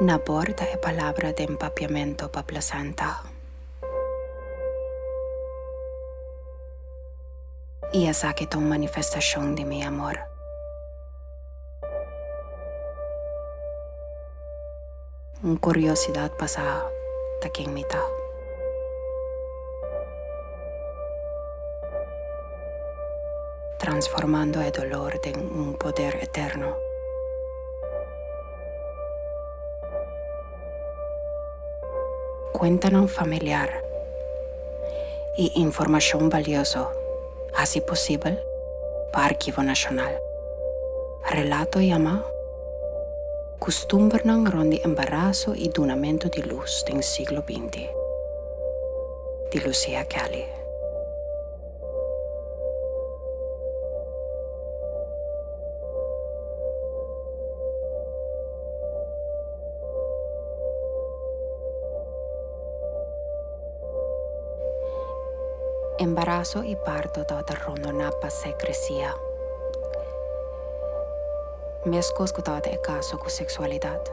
Nabor ta e palabra den papiamento pa placenta. I esaki ta un manifestashon di mi amor. Un kuriosidat pa sa ta ken mi ta. Transformando e dolor den un poder eterno. Kuentanan familiar i informashon balioso hasi posibel pa Archivo Nashonal. Relato yamá Kustumbernan rònt di embaraso i dunamentu di lus den siglo binti di Lucia Kelly. Embaraso i parto tabata rondoná pa sekresia, meskos ku tabata e kaso ku seksualidat.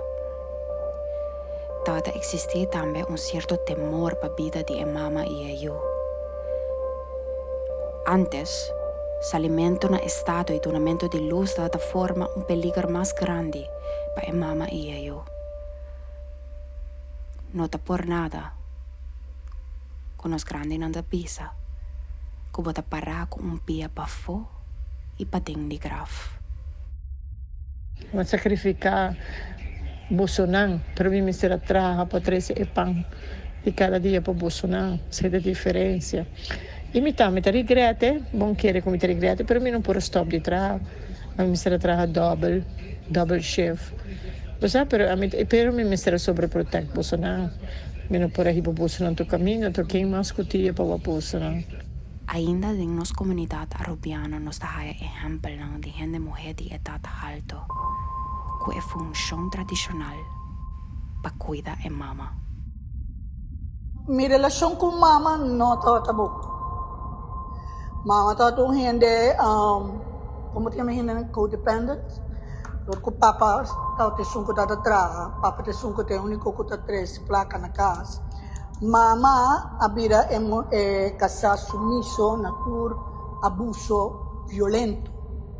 Tabata eksistí tambe un sierto temor pa bida di e mama i e yu. Ántes, salimentu na estado i dunamentu di lus tabata forma un peliger mas grandi pa e mama i e yu. No ta por nada ku nos grandinan ta bisa ku bo ta pará ku un pia pafó i paden di graf. Mi a sakrifiká bosonan, pero mi mester a traha pa trese e pan di kada dia pa bosonan. Esei ta e diferensia. I mi tambe ta rigrete, bon kere ku mi ta rigrete, pero mi no por a stòp di traha. Mi mester a traha dòbel, dòbel shift. Bo sa, pero ami, pero mi mester a sobreprotèkt bosonan. Mi no por a hiba bosonan tur kaminda, tur ken mas ku tia pa wak bosonan. Ainda den nos komunidat arubiano nos ta haya ehèmpelnan di hende muhé di edat halto ku e funshon tradishonal pa kuida e mama. Mi relashon ku mama no tabata bon. Mama tabata un hende, komo ta yama hende codependent, dor ku papa tabata esun ku tabata traha, papa ta esun ku ta e uniko ku ta trese plaka na kas. Mama a bira e kasá sumiso na tur abuso violento.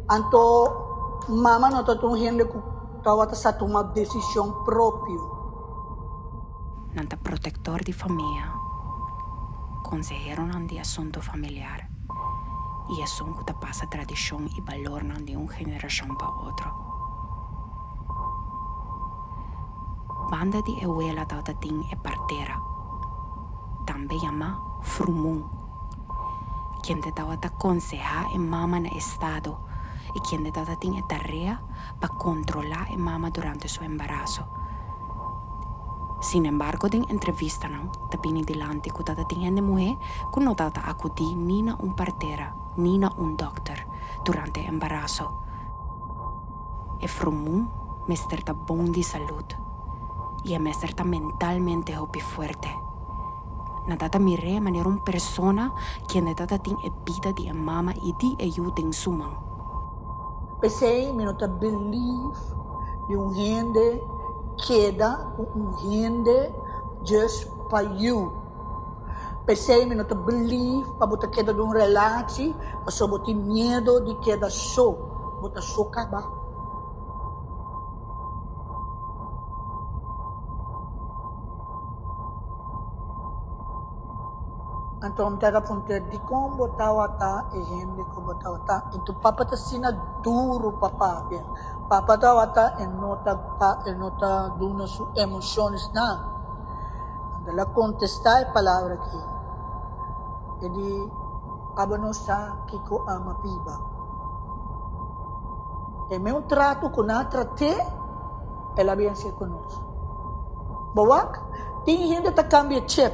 Anto mama no tabata un hende ku tabata sa tuma desishon propio. Nan ta protektor di famia, konseheronan di asuntu familiar i esun ku ta pasa tradishon i balornan di un generashon pa otro. Banda di e wela tabata tin e partera, tambe yamá frumun, kende tabata konsehá e mama na estado i kende tabata tin e tarea pa kontrolá e mama durante su embaraso. Sinembargo den entrevistanan ta bini dilanti ku tabata tin hende muhé ku no tabata akudí ni na un partera ni na un dòkter durante e embaraso. E frumun mester ta bon di salud i e mester ta mentalmente hopi fuerte. Nan ta ta mir'é manera un persona kende ta ta tin e bida di e mama i di e yu den su man. P'esei mi no ta believe di un hende keda ku un hende just pa yu. P'esei mi no ta believe pa bo ta keda den un relatie pasobra bo tin miedo di keda so. Bo ta so kaba. Anto mi ta puntra dikon bo tabata e hende ku bo tabata? Anto papa ta asina duru pa papia. Papa tabata e no ta e no ta duna su emoshonsnan. Anto el a kontestá e palabra aki. E di, Abo no sa kiko ama biba. E meun trato ku nan a trat'é, el a bin hasié ku nos. Bo wak? Tin hende ta kambia chip,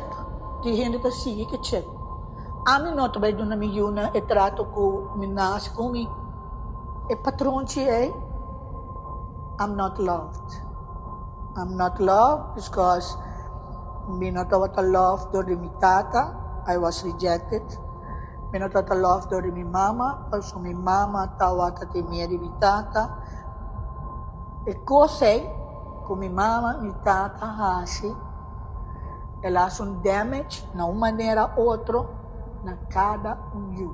tin hende ta sigui ku e chip. Ami no ta bai duna mi yunan e trato ku mi nase ku mi. E patronchi ei, I'm not loved. I'm not loved because mi no tabata loved dor di mi tata, I was rejected. Mi no tabata loved dor di mi mama, pasobra mi mama tabata tin miedu di mi tata. E kos ei. ku mi mama, mi tata hasi, el a hasi un damage na un manera otro na kada un yu.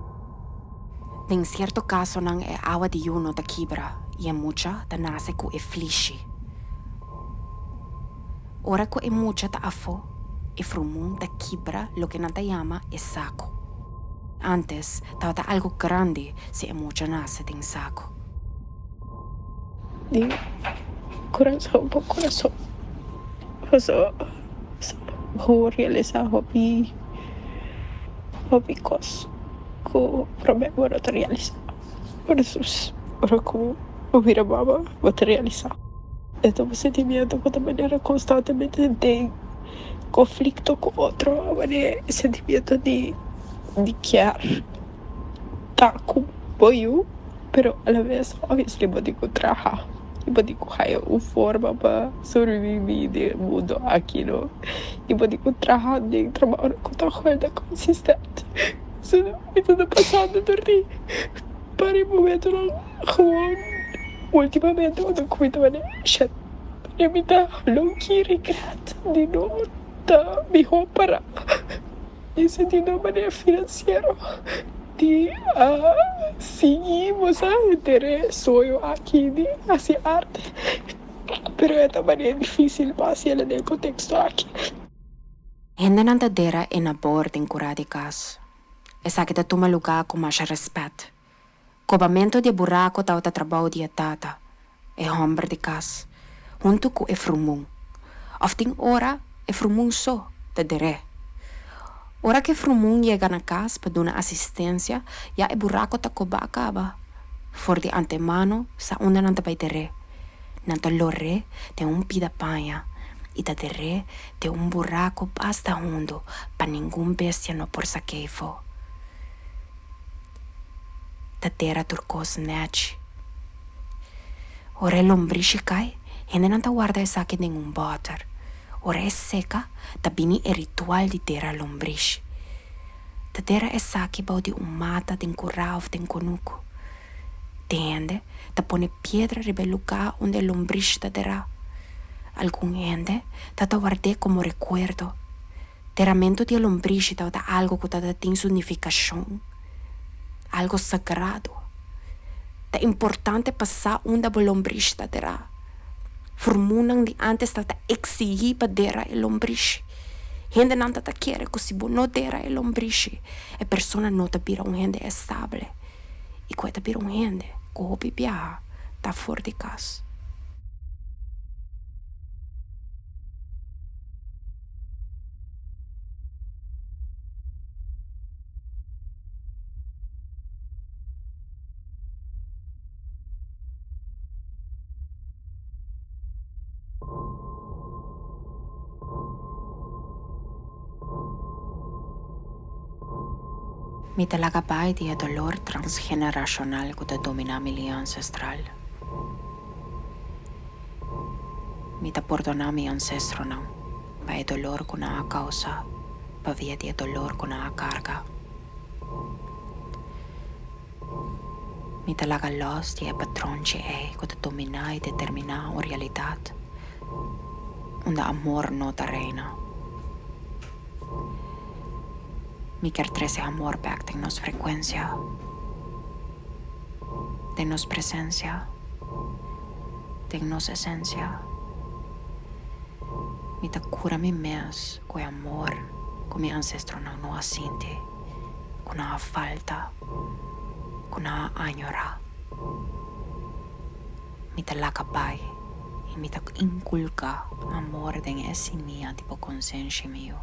Den sierto kasonan e awa di yu no ta kibra i e mucha ta nase ku e flishi. Ora ku e mucha ta afó, e frumun ta kibra loke nan ta yama e saku. Ántes tabata algu grandi si e mucha nase den saku. Di kurason pa kurason paso bo realisa hopi hopi kos ku prome bo no ta realisa versus ora ku bo bira mama bo ta realisa. E ta un sentimiento ku ta manera konstantemente den konflikto ku otro manera e sentimiento di di kier ta ku bo yu pero alabes obviously bo tin ku traha y bo tin ku haya un forma pa sobrevivi den e mundo aki no y bo tin ku traha den trabao ku ta guarda consistent so mi ta pasando dor di varios momentonan gewoon ultimamente unda ku mi ta manera shit mi ta low-key regret di no ta miho para. Den sentido manera finansiero di a sigui bo sa henter e soño aki di hasi arte, pero e ta manera dificil pa hasiel den e contexto aki. Hendenan ta dera e na bor den kurá di kas. Esaki ta tuma lugá ku masha rèspèt. Kobamentu di e buraku tabata trabou di e tata, e hòmber di kas, huntu ku e frumun. Òf tin ora e frumun so ta der'é. Ora ku e frumun yega na kas pa duna asistensia, ya e buraku ta kobá kaba. For di antemano sa unda nan ta bai der'é. Nan ta lor'é den un pida paña i ta der'é den un buraku basta hundu pa ningun bestia no por sak'é afó. Ta tera tur kos nèchi. Ora e lombrishi kai, hendenan ta warda esaki den un bòter. Ora e seka, ta bini e ritual di tera lombrishi. Ta tera esaki bou di un mata den kurá òf den kunuku. Tin hende ta pone piedra riba e lugá unda e lombrishi ta derá. Algun hende ta ta ward'é komo rekuerdo. Teramentu di e lombrishi tabata algu ku tabata tin su nifikashon, algu sagrado. Ta importante pa sa unda bo lombrishi ta derá. Furmunan di ántes tabata eksigí pa dera e lombrishi. Hendenan tabata kere ku si bo no dera e lombrishi, e persona no ta bira un hende estable i ku e ta bira un hende ku hopi biaha ta for di kas. Mi ta laga bai di e dolor transgenerashonal ku ta dominá mi liña ansestral. Mi ta pordoná mi ansestronan pa e dolor ku nan a kousa pa via di e dolor ku nan a karga. Mi ta laga lòs di e patronchi ei ku ta dominá i determiná un realidat unda amor no ta reina. Mi kier trese amor bèk den nos frekuensia, den nos presensia. Den nos esensia. Mi ta kura mi mes ku e amor ku mi ansestronan no a sinti, ku nan a falta, ku nan a añorá. Mi ta laga bai i mi ta inkulká amor den e simia di bo konsenshi miu.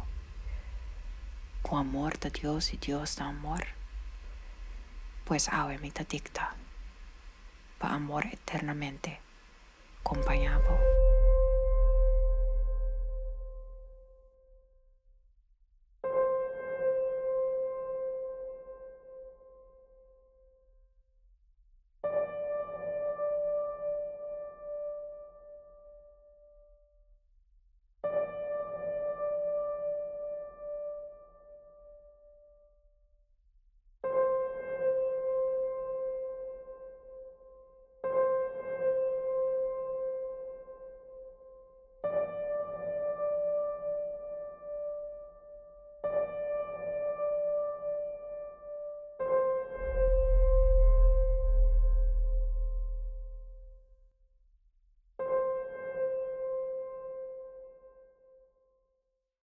Ku amor ta Dios i Dios ta amor, pues awe mi ta dikta. Pa amor eternamente kompañá bo.